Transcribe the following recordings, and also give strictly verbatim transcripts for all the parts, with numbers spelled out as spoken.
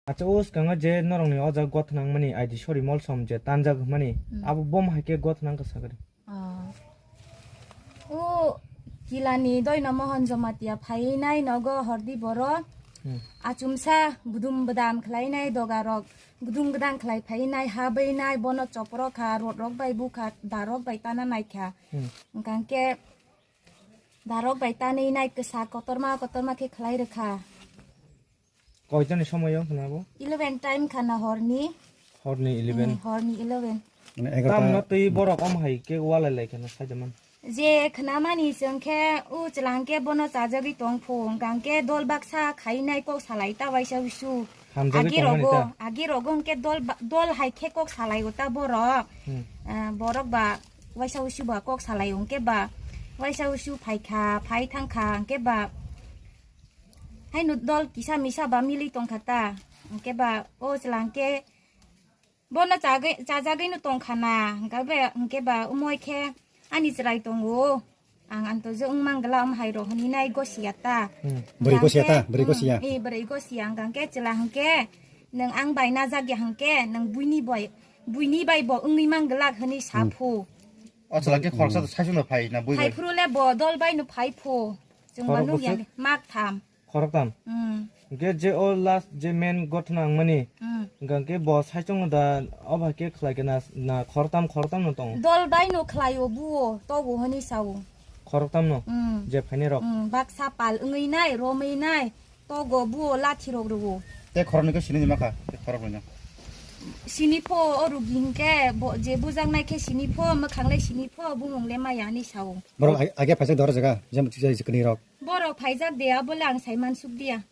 Acha, o swkango je norokni o jaga gothnang mani, I D sori molsom je tanjak mani, hmm, abo bom hai khe gothnang kha sakari. Ah. O Kilani Doino Mohon Jamatia phainai nogo hordi borok. Hmm. Achumsa budum budam khlainai dogarok, budum gudam khlai phainai, habeinai, bono chopro kha, rot rok bai bukha, darok bai tana naikha. Hmm. Hwnkhe darok bai tanwi nai kwsa kotorma kotorma khe khlai rwkha. Koitani somoyo khna bo? Eleven time khana horni. Horni eleven? Eh, horni eleven. Mane egarota. Tamno twi borok om hai khe walai lai khana saida man. Je khna mani chwng khe u chwlang khe bono chajagwi tong phu, hwnkha khe dol baksa khainai kok salai ta waisa usu. Hamjagwi tong mani ta? Agi rogo, agi rogo hwnkhe dol ba-, dol hai khe kok salai o ta borok. Hmm. Eh, borok ba waisa usu ba kok salai o hwnkhe ba waisa usu phai kha, phai thang kha hwnkhe ba Haino dol kisa misa ba milwi tongkha ta. Hwnkhe ba o chwla hwnkhe bono chagwi, chajagwino tongkha na. Hwnkhe ba, hwnkhe ba umoi khe ani chwrai tongo. Ang antojo wng mangla om hai rok hwnwi nai gosiya ta. Hmm. Bwrwi gosiya ta, bwrwi gosiya. Hmm, eh, bwrwi gosiya hwnkha hwnkhe chwla hwnkhe nwng ang bai najak ya hwnkhe nwng buini bai, buini bai bo wngwi mangla hwnwi sa phu. O chwla khe khoroksa to saichung no phai na bui bai. Phai phuru le bo dol bai no phai phu. Chwng ba nukya mak tham. Khoroktham. Hmm. Hwnkhe je o last je main gotna wngmani, hmm, hwnkhe bo saichung da o bai khe khlai khe na, na khoroktham, khoroktham no tongo. Dol bai no khlai o buo, togo hwnwi sao. Khoroktham no? Hmm. Je phainai rok? Hmm, baksa pal wngwi nai, romwi nai, togo buo lathi rok rwo. Te khoroknwi khe sini ni makha, te khoroknwi no. Sini pho o rugi hwnkhe bo, je bujak nai khe sini pho, mwkhang le sini pho, bumung le maya hwnwi sao. Borok ag-, age phaijak doro jaga, jemon twijai jikni rok. Borok phaijak de, abole ang saiman suk dia.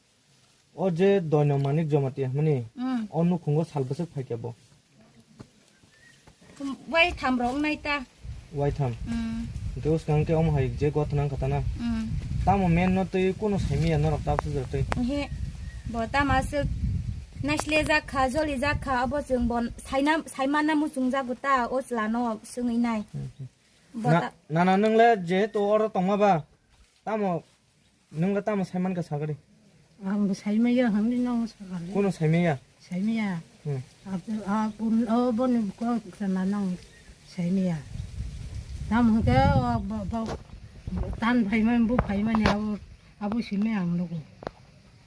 O je Doino Manik Jamatia hwnmani, hmm, o nukhungo sal bwswk phaikha bo? Wai tham rok nai ta. Wai tham? Hmm. Hwnkhe o swkang khe omo hai je gotna wngkha ta na? Hmm. Tamo men no twi kuno saimaya norok ta bwswk twi? He, bo tama swk naisle jak kha, joli jak kha, abo chwng bo saina, saimanna muchung jago ta, o chwla no swngwi nai. Hmm, hmm. Bo na, ta- nana nwng le jehetu oro tongma ba, tamo nwng le tamo saiman kha sakari? Ang bo saimaya hwnwi no sakali. Kuno saimaya? Saimaya. Hmm. Abo, a, pun, o, boni ko sana nang saimaya. Tam hwnkhe, o, bo, bo, tan phaimani, bu phaimani, abo, abo simi ang nugo.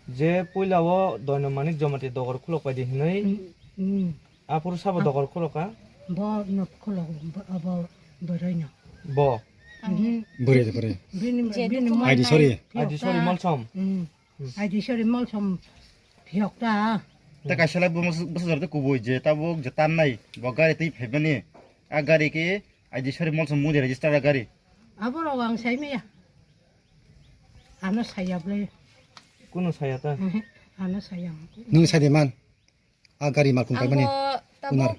Je puila o Doino Manik Jamatia dogor khulok pai di hwnwi. Hmm, hmm. Aphuru sabo dogor khulok kha? Bo no khulok, bo, abo bwrwi no. Bo? Mhm. Bwrwi, bwrwi. Bini, je bini dukhu mol- I D sori. Phiyok ta. I D sori Molsom. Hmm. Hmm. I D sori Molsom phiyok ta. Ta kaisa lai bo mos-, bwsa jora ta kubui je tabuk je tan nai. Bo gari twi phaimani. A gari khe I D sori Molsom mudi register a gari. Abo rok ang saimaya. Ano saya ble. Kuno saya ta? Mhm. Ano saya. Nwng sai de man? A gari malkhung paimani. Ang bo tabuk owner.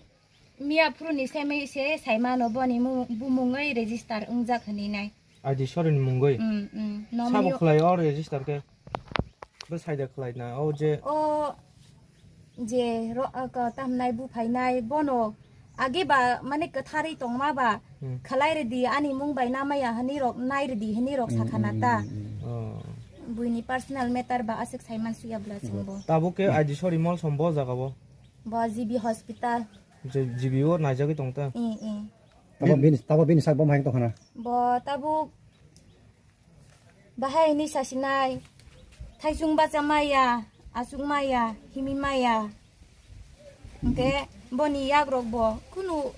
Miya phuru ni semai se saimano boni mu-, bumungwi register wngjak hwnwi nai. I D sori ni mungwi? Mm, mm. Sabo khlai o register khe? Bo saida khlai na o je. O je ro-, a, ka-, tamnai buphainai bono age ba mane kwtharwi tongma ba, hmm, khlai rwdi ani mung bai namaya hwnwi rok nai rwdi hwnwi rok sakha na ta. Hmm, hmm, hmm. Oh. Buini personal matter ba aswk saiman suya bwla chwng bo. Tabuk khe I D sori Molsom bo jaga o? Bo G B hospital. Je G B o naijagwi tong ta? Eh, eh. Tabo bini, tabo bini sak bo mahai tong khana? Bo tabuk bahai ni sasinai, thaisung bacha maya, asuk maya, himi maya. Hwnkhe boni yak rok bo kunu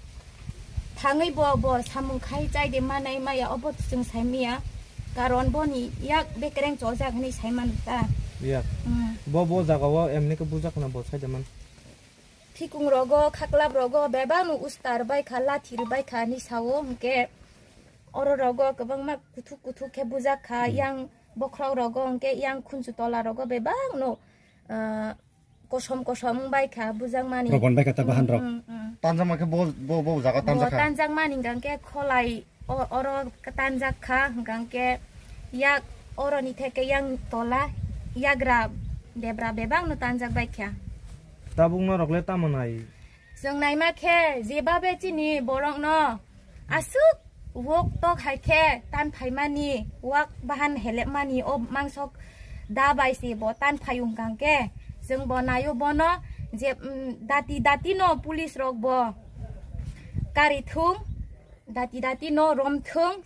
thangwi bo, bo samung khai chai de manai maya, obo chwng sai maya. Karon boni yak bekereng chojak hwnwi sai man ta. Yak. Hmm. Bo, bo jaga o emni khe bujak khna bo sai de man. Phikung rogo, khaklap rogo, bebak no ustar bai kha, lathi rw bai kha ni sao, hwnkhe oro rogo kwbangma kuthuk kuthuk khe bujak kha, hmm, yang bokhorok rogo, hwnkhe yang khunju tola rogo bebak no, ah, kosom kosom wng bai kha bujak mani. Robon bai kha ta bahan rok. Hmm, hmm, hmm. Tanjak ma khe bo, bo, bo jaga tanjak kha? Tanjak mani hwnkhe kholai O, oro tanjak kha, hwnkha khe yak oroni theke yang tola yagra debra bebak no tanjak bai kha. Tabuk norok le tamo nai? Chwng naima khe je babe chini borok no aswk wok tok hai khe tan phaimani, wak bahan helepmani, o mangsok da bai se bo tan phai wngkha khe Chwng bo naio bono je, mm, dati dati no police rok bo kari thung, dati dati no rom thung,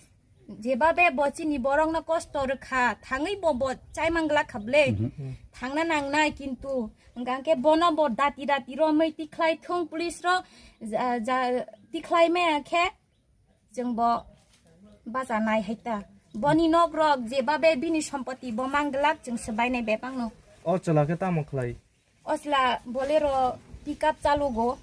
jebabe bo chini borok no kosto rwkha, thangwi bo bo chaimang glak kha ble. Mhm. Thangna nangnai kintu hwnkha khe bono bo dati dati romwi tikhlai thung police rok, ja, ja, tikhlai maya khe. Chwng bo bacha nai hai ta. Boni nok rok jebabe bini sompoti bo mang glak chwng swbainai bebak no. O chwla khe tamo khlai? O chwla Bolero pickup chalugo.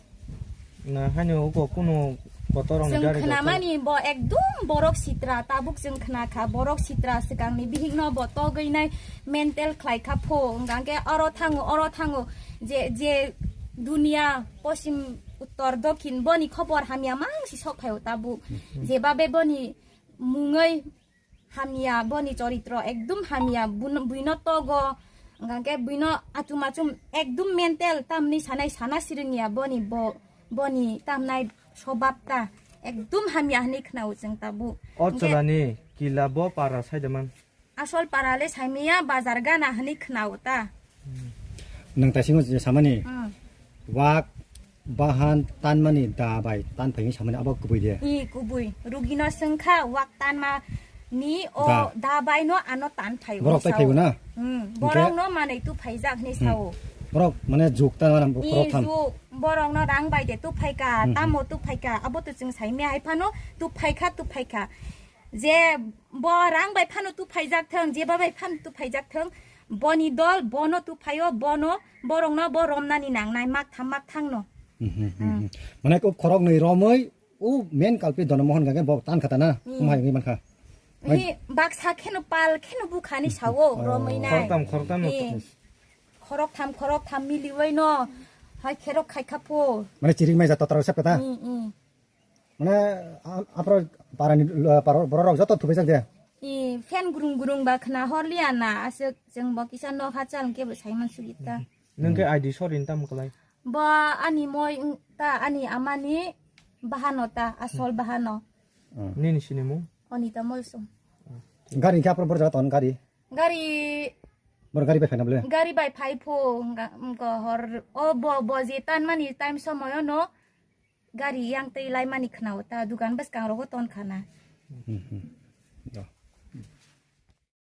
Na haino uko kuno kotor rok ni Chwng gari khna rok mani bo ekdum borok sitra, tabuk chwng khna kha borok sitra swkang ni bihik no bo togwi nai mental khlai kha pho, hwnkha khe oro thango, oro thango, je, je dunia poschim uttor dokhin boni khobor hamya mang si sok phaio tabuk. Jebabe boni mungwi hamya, boni choritro ekdum hamya, bun-, buino togo, hwnkha khe buino achum achum ekdum mental tamni sanai sana sirwngya boni bo, boni tamnai sobab ta ekdum hamya hwnwi khnao chwng tabuk. O Hwnkhe chwlani kila bo para saida man? Asol para le saimaya bazar gana hwnwi khnao ta. Nang taisingo je samani Hmm. wak bahan tanmani da bai tan phaini samani abo kubui de. I kubui. Rugino swngkha wak tanma ni o Da. da bai no ano tan phai Borok tai sao. phaibo na? Hmm. Hwnkhe? Borok no manai tu phaijak hwnwi Hmm. sao. Borok mane juk ta mana I khorok tham. juk borok no rang bai de tu phaika, Hmm, tamo hmm. tu phaika, abo to chwng saimaya hai phano tu phaika, tu phaika. Je bo rang bai phano tu phaijak thung, jeba bai phano tu phaijak thung, boni dol bono tu phaio, bono borokno bo romnani nangnai mak tham mak thangno. Mhm, mhm, Hmm. mhm. Mane ko khorok nwi romwi, o main culprit Dono Mohon gage bo tan khata na, Hmm. Wng hai wngwi mankha. Hi baksa kheno pal kheno bukhani sao Hmm. romwi nai. Khoroktham, khoroktham no Hi. Khoroktham, khoroktham miliwi no hai kherok khai kha pho. Mane chirik mai ja totra sep kata. Hmm, hmm. Mane, a-, aphro parani, lo, paro-, borok rok joto thupaijak de? I, fan gurung gurung ba khna horliya na, aswk chwng bo kisa nok hachal hwnkhe bo saiman sugita. Nwng khe I D sorin tamo kwlai? Bo ani moi wng ta, ani amani bahano ta, asol bahano. Hmm. Nini sinimung? Onita Molsom. Gari hwnkhe aphro borok jaga ton gari? Gari Borok gari bai phaina bole? Gari bai phai pho, wngka, wngka hor, o bo, bo je tanmani time somoyo no, gari yang tei laimani khna o ta, dukan bwskang rogo ton khana. Hmm, hmm.